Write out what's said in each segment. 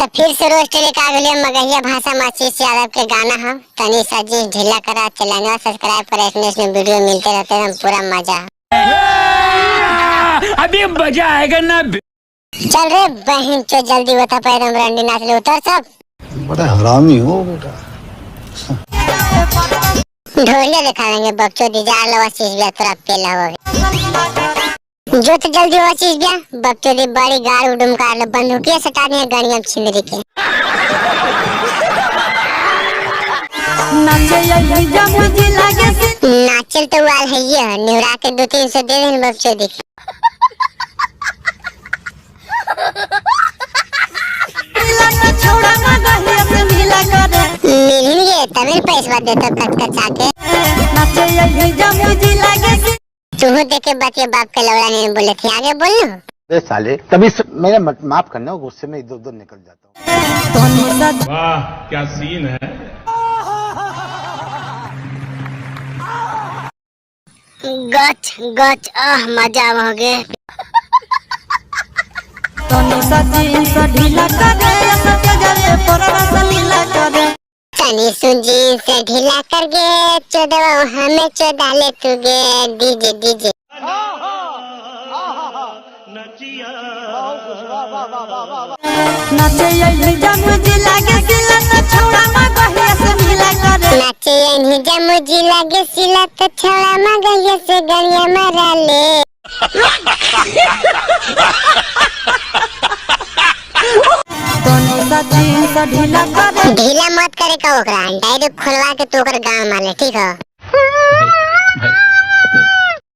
तो फिर से रोज लेके आ गए मगहिया भाषा में आशीष यादव के गाना है। तनी सा जी ढीला करा, चैनल सब्सक्राइब कर, इसमें इसमें वीडियो मिलते रहते हैं, पूरा मजा। अभी मजा आएगा ना। चल रे बहन चो, जल्दी बता पैदम रंडी नाच ले, उतर सब। बड़ा हरामी हो बेटा। ढोलिया दिखाएंगे बकचोदी, जा लो आशीष बिया तोरा पेला हो जो तो जल्दी हो आशीष बिया बकचोदी, बड़ी गाड़ उडुम कार लो, बंदूकिया सटा दिए गणियम छिंदरी के। नाचल तो वाल है ये निवरा के 200-300 दे देन बकचोदी के। मिलेंगे तभी पैसा देता कचकचा के। तू देखे बात बाप के लौड़ा नहीं बोले थे, आगे बोल लो। अरे साले, तभी मेरा माफ करना, गुस्से में इधर उधर निकल जाता हूँ। वाह क्या सीन है। गच गच आह मजा हो गए। तनी सुजी से ढीला कर गे चोदवा हमें चोदा ले तू गे डीजे डीजे। नाचे नहीं जमुजी लागे सिला तो छड़ा मगहिया से गड़िया मारा ले। ढीला मत करे का ओकरा, डायरेक्ट खोलवा के तू ओकर गांव मारे, ठीक है।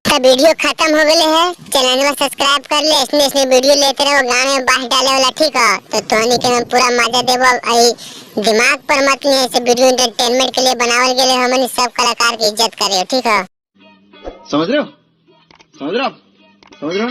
तो वीडियो खत्म हो गए है, चैनल में सब्सक्राइब कर ले, इसमें इसमें वीडियो लेते रहो, गाने में बाहर डाले वाला, ठीक है। तो तोहनी के हम पूरा मजा देबो, आई दिमाग पर मत नहीं, ऐसे वीडियो एंटरटेनमेंट के लिए बनावल गेले, हमनी सब कलाकार की इज्जत करे, ठीक है। समझ रहे हो? समझ रहे हो आप? समझ रहे हो?